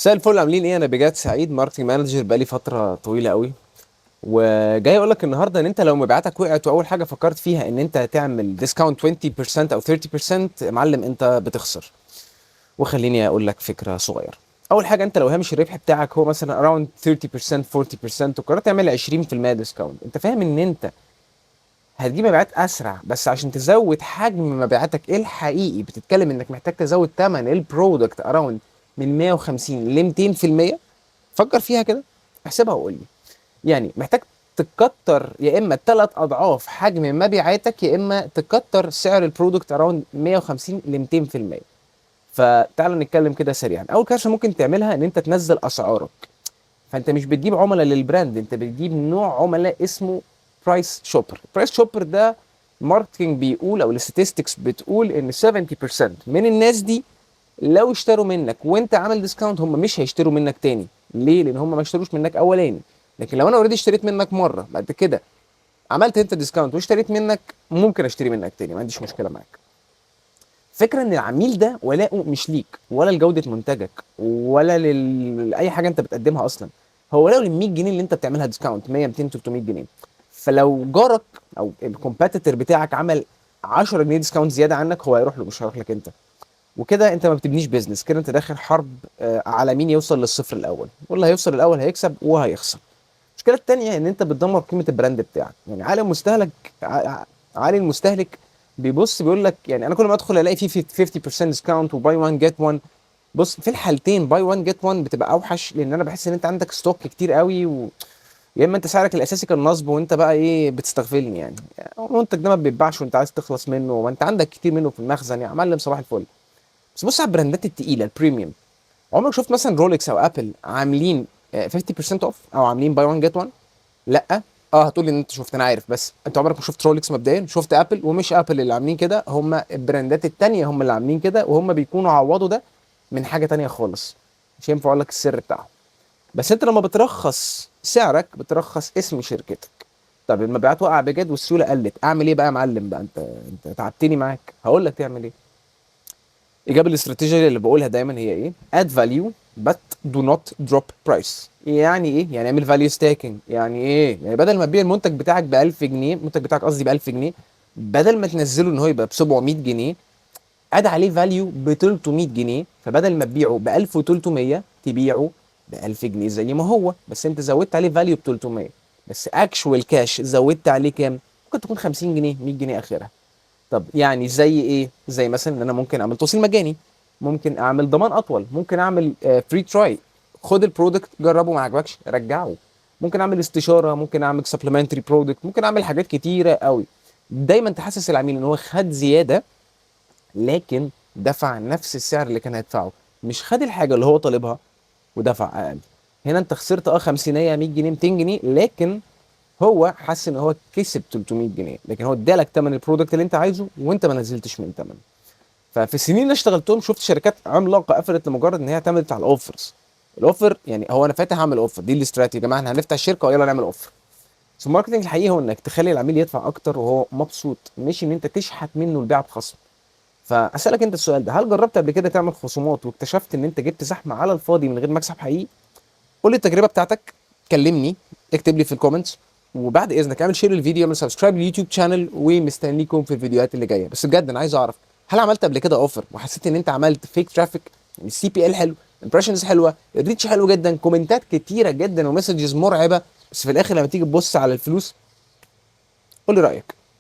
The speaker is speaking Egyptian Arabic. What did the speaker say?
مساء الفل، عاملين ايه؟ انا بجد سعيد، marketing manager بقالي فترة طويلة قوي، وجاي اقول لك النهارده ان انت لو مبيعاتك وقعت واول حاجة فكرت فيها ان انت تعمل discount 20% او 30%، معلم انت بتخسر. وخليني اقول لك فكرة صغيرة. اول حاجه، انت لو هامش الربح بتاعك هو مثلا around 30% 40% وقررت تعمل 20% discount، انت فاهم ان انت هتجيب مبيعات اسرع، بس عشان تزود حجم مبيعاتك الحقيقي بتتكلم انك محتاج تزود ثمن ال product around من 150 ل 200%. فكر فيها كده، احسبها وقول لي. يعني محتاج تكتر يا اما 3 اضعاف حجم مبيعاتك، يا اما تكتر سعر ال product around 150 ل 200%. فتعال نتكلم كده سريعا. اول كارثة ممكن تعملها ان انت تنزل اسعارك. فانت مش بتجيب عملاء لل brand، انت بتجيب نوع عملاء اسمه price shopper. price shopper ده marketing بيقول او ال statistics بتقول ان 70% من الناس دي لو اشتروا منك وانت عامل discount هم مش هيشتروا منك تاني. ليه؟ لان هم ما اشتروش منك اولاني. لكن لو انا already اشتريت منك مره، بعد كده عملت انت discount واشتريت منك، ممكن اشتري منك تاني، ما عنديش مشكلة معاك. فكرة ان العميل ده ولاؤه مش ليك ولا لجوده منتجك ولا لاي حاجة انت بتقدمها اصلا، هو ولاؤه لل 100 جنيه اللي انت بتعملها discount، 100، 200، 300 جنيه. فلو جارك او ال competitor بتاعك عمل 10 جنيه discount زيادة عنك، هو هيروح له مش هيروح لك انت. وكده انت ما بتبنيش business، كده انت داخل حرب على مين يوصل للصفر الاول، واللي هيوصل الاول هيكسب وهيخسر. المشكلة الثانية ان انت بتدمر قيمة ال brand بتاعك. يعني عقل المستهلك بيبص بيقول لك، يعني انا كل ما ادخل الاقي فيه 50% discount و buy 1 get 1. بص، في الحالتين buy 1 get 1 بتبقى اوحش، لان انا بحس ان انت عندك stock كتير قوي، يا اما انت سعرك الاساسي كان نصب وانت بقى ايه بتستغفلني، يعني المنتج ده ما بيتباعش وانت عايز تخلص منه وانت عندك كتير منه في المخزن، يا معلم صباح الفل. بس بص على البراندات التقيله ال premium، عمرك شفت مثلا رولكس او ابل عاملين 50% off او عاملين buy 1 get 1؟ لا. هتقول لي ان انت شفت، انا عارف، بس انت عمرك ما شفت رولكس مبدئيا، شفت ابل؟ ومش ابل اللي عاملين كده، هم البراندات التانية هم اللي عاملين كده، وهم بيكونوا عوضوا ده من حاجة تانية خالص، مش هينفع اقول لك السر بتاعهم. بس انت لما بترخص سعرك بترخص اسم شركتك. طب المبيعات وقع بجد والسيوله قلت، اعمل ايه بقى يا معلم؟ بقى انت تعبتني معاك. هقول لك تعمل ايه. اجابه الاستراتيجية اللي بقولها دايما هي ايه؟ add value but do not drop price. يعني ايه؟ يعني اعمل value stacking. يعني ايه؟ يعني بدل ما تبيع المنتج بتاعك ب 1000 جنيه، المنتج بتاعك قصدي ب 1000 جنيه، بدل ما تنزله ان هو يبقى ب 700 جنيه، add عليه value ب 300 جنيه. فبدل ما تبيعه ب 1300 تبيعه ب 1000 جنيه زي ما هو، بس انت زودت عليه value ب 300. بس actual cash زودت عليه كام؟ ممكن تكون 50 جنيه، 100 جنيه اخرها. طب يعني زي ايه؟ زي مثلا ان انا ممكن اعمل توصيل مجاني، ممكن اعمل ضمان اطول، ممكن اعمل free try، خد ال product جربه، ما عجبكش رجعه، ممكن اعمل استشاره، ممكن اعمل supplementary product، ممكن اعمل حاجات كتيرة قوي. دايما تحسس العميل ان هو خد زيادة لكن دفع نفس السعر اللي كان هيدفعه، مش خد الحاجة اللي هو طالبها ودفع اقل. هنا انت خسرت 50، 100 جنيه، 200 جنيه، لكن هو حس ان هو كسب 300 جنيه، لكن هو ادالك ثمن ال product اللي انت عايزه وانت ما نزلتش من ثمنه. ففي السنين اللي اشتغلتهم شفت شركات عملاقة قفلت لمجرد ان هي اعتمدت على ال offers. ال offer يعني هو انا فاتح اعمل offer، دي الاستراتيجي يا جماعه، احنا هنفتح الشركة ويلا نعمل offer. بس ال marketing الحقيقي هو انك تخلي العميل يدفع اكتر وهو مبسوط، مش ان انت تشحت منه البيع بخصم. فاسالك انت السؤال ده: هل جربت قبل كده تعمل خصومات واكتشفت ان انت جبت زحمة على الفاضي من غير مكسب حقيقي؟ قول لي التجربة بتاعتك، كلمني، اكتب لي في ال comments، وبعد اذنك اعمل share للفيديو، اعمل subscribe لل YouTube channel، ومستنيكم في الفيديوهات اللي جايه. بس بجد انا عايز اعرف، هل عملت قبل كده offer وحسيت ان انت عملت fake traffic؟ يعني ال CPL حلو، impressions حلوه، ال reach حلو جدا، كومنتات كتيرة جدا، و messages مرعبه، بس في الاخر لما تيجي تبص على الفلوس؟ قول لي رايك.